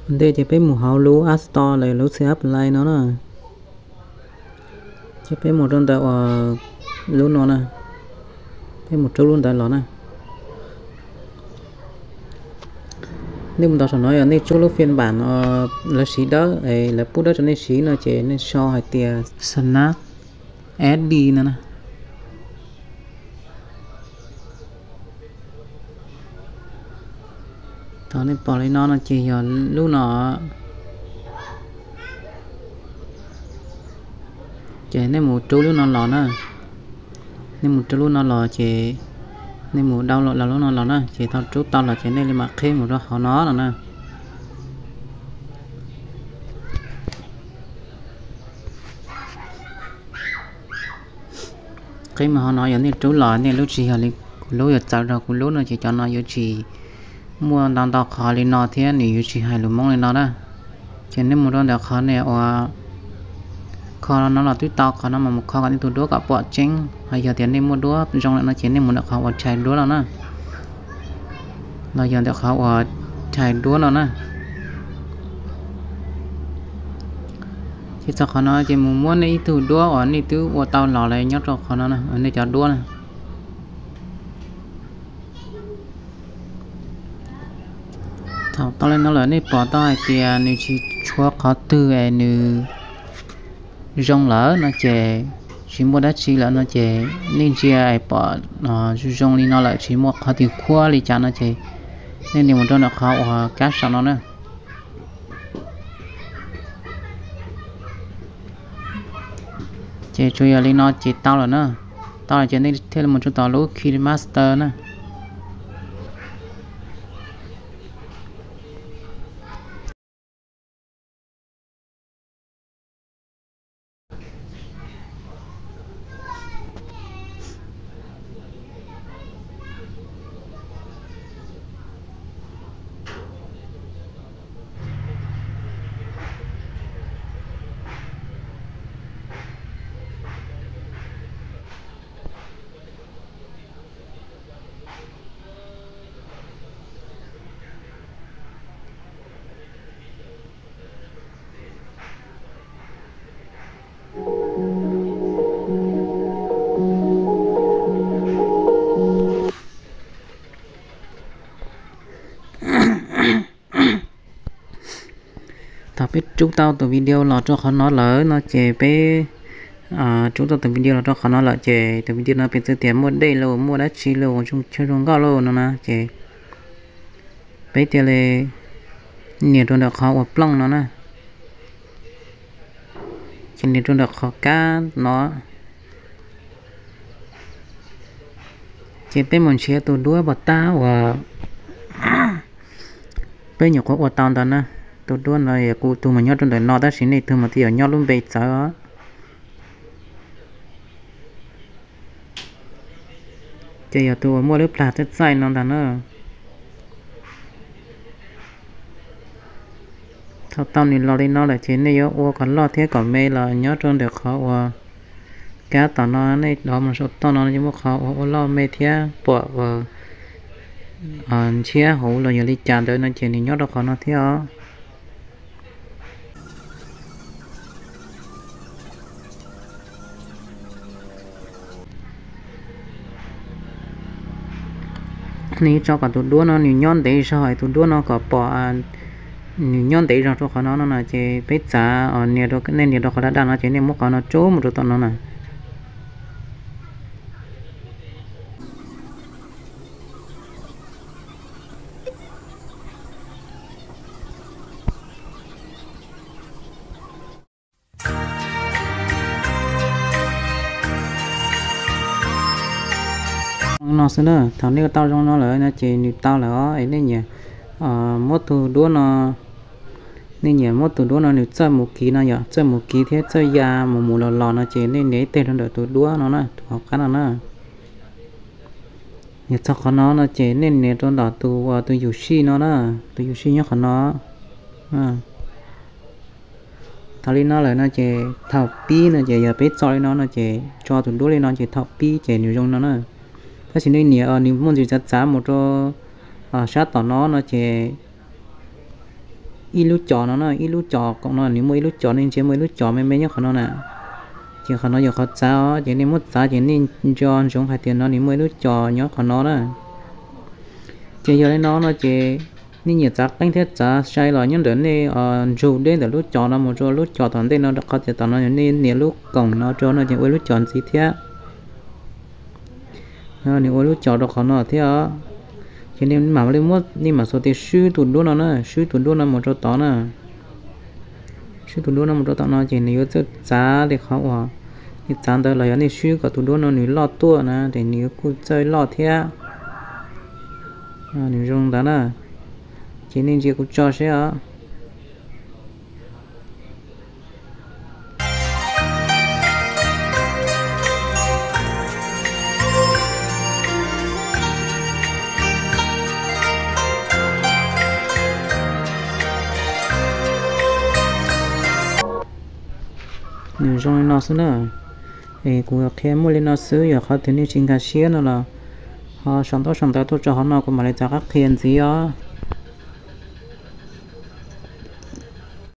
Ua ntej ces peb mus hauv lub App Store los lub txhia App Play no na. Ces peb mus rau ntawm uas lub no na, peb mus rub lub ntawd los na. Nej mus ntawm saum no yog nej rub lub phiên bản no lawv siv dawb, lawv pub dawb rau nej siv no ces nej sau hais tias Snap S D no na. Thaum nej pom li no no ces yog lub no. Ces nej mus rub lub no los na. Nej mus rub lub no los ces nej mus download lub no los na, ces thaum rub tau los ces nej li mam qhib mus rau hauv no no na. Qhib mus hauv no yog nej rub los nej lub tsis yog li kuv lub, yog txawv rau kuv lub no ces cov no yuav tsis muaj ntau ntau qhov li no thiab nws yuav tsis hais lus Hmoob li no na. Ces nej mus rau ntawm qhov ne uas kho no los twb tau, qhov no mas mus kho kom nej tus duab kom pom tseeb, ho yog tias nej muaj duab zoo lawm no ces nej mus ntawm qhov uas tshais duab los na, los yog ntawm qhov uas tshais duab los na. Ces txog qhov no ces mus muab nej ib tug duab uas nej twb ua tau los lawm nyob rau qhov no, nej cov duab na. Thaum tau li no lawm nej pom tau hais tias nws tsis tshuav qhov twg es nws zoo lawm no ces, tsis muaj dab tsi lawm no ces nej ntsia es pom zoo zoo li no lawm tsis muaj qhov twg khuab li cas no ces nej nias mus rau ntawm qhov uas kab saum no na. Ces tsuas yog li no ces tau lawm na. Tau lawm ces nej thiaj li mus rau tom lub KineMaster na. Thaum peb rub tau tus video los rau qhov no lawm no ces peb rub tau tus video los rau qhov no lawm ces tus video no piv txwv tias muaj dej los muaj dab tsi los zoo chaw zoo nkauj los no na ces peb thiaj li nias rau ntawm qhov uas plooj no na. Ces nias rau ntawm qhov kab no. Ces peb mus nrhiav tus duab pos tab uas peb nyuam qhuav ua tau ntawd na. Tus duab no yog kuv tus mas nyob rau ntawm no tab sis nej tus mas twb yog nyob lub npe txawv os. Ces yog tus uas muaj lub plag txaij txaij no ntag na. Thaum tau nws los li no lawm ces nej yuav ua kom loj thiab kom me los nyob rau ntawm qhov uas kab tom no, nej dov mus saum toj no ces muaj qhov uas ua loj me thiab pom ntshiab hauv los yog li cas ntawd no ces nws nyob rau qhov no thiab os. Nej tso kom tus duab no nws nyob ntev zog, tus duab no kom pom nws nyob ntev zog rau qhov no no na ces peb txav, nej nias rau qhov daj daj no ces nej muab qhov no rub mus rau tom no na. No xwb na, thaum nej tau zoo no lawm no ces nws tau lawm os, es nej nyiam muab tus duab no, nej nyiam muab tus duab no nws txawj mus kiv no yom, txawj mus kiv thiab txawj ya mus mus los los no ces nej nias ib teg rau ntawm tus duab no na, tus hauv qab no na. Yog txog qhov no no ces nej nias rau ntawm tus, tus yum sij no na, tus yum sij nyob qhov no. Thaum li no lawm no ces thaum pib no ces yog peb txo li no no ces tso tus duab li no ces thaum pib ces nws zoo no na. Tab sis nej nias nws muaj ntsis txav txav mus rau sab tom no no ces ib lub cos no na, ib lub cos koom no nws muaj ib lub cos, nej ntsia muaj ib lub cos me me nyob qhov no na. Ces qhov no yog qhov txav os, ces nej muab txav ces nej nco ntsoov hais tias no nws muaj ib lub cos nyob qhov no na. Ces yog li no no ces nej nyiam txav qeeb thiab txav sai los nyob ntawm nej ntsug deb ntawm lub cos no mus rau lub cos tom ntej no, rau qhov tias tom no nej nias lub koom no rau no ces ua lub cos ntxiv thiab. Nws ua lub cos rau qhov no thiab os. Ces nej mam li muab, nej mam xuas tes swb tus duab no na, swb tus duab no mus rau tod na. Swb tus duab no mus rau tom no ces nws yuav txawj txav li qhov uas nej txav ntawd los yog nej swb kom tus duab no nws loj tuaj na ces nws yuav kuj txawj loj thiab. Nws zoo ntawd na. Ces nej ntsia kuv tso seb os. Nws zoo li no xwb na. Es kuv qhia muaj li no xwb, yog qhov twg nej tsis nkag siab no los ho sau ntaub sau ntawv tuaj tso hauv no kuv mam li rov qab qhia ntxiv os.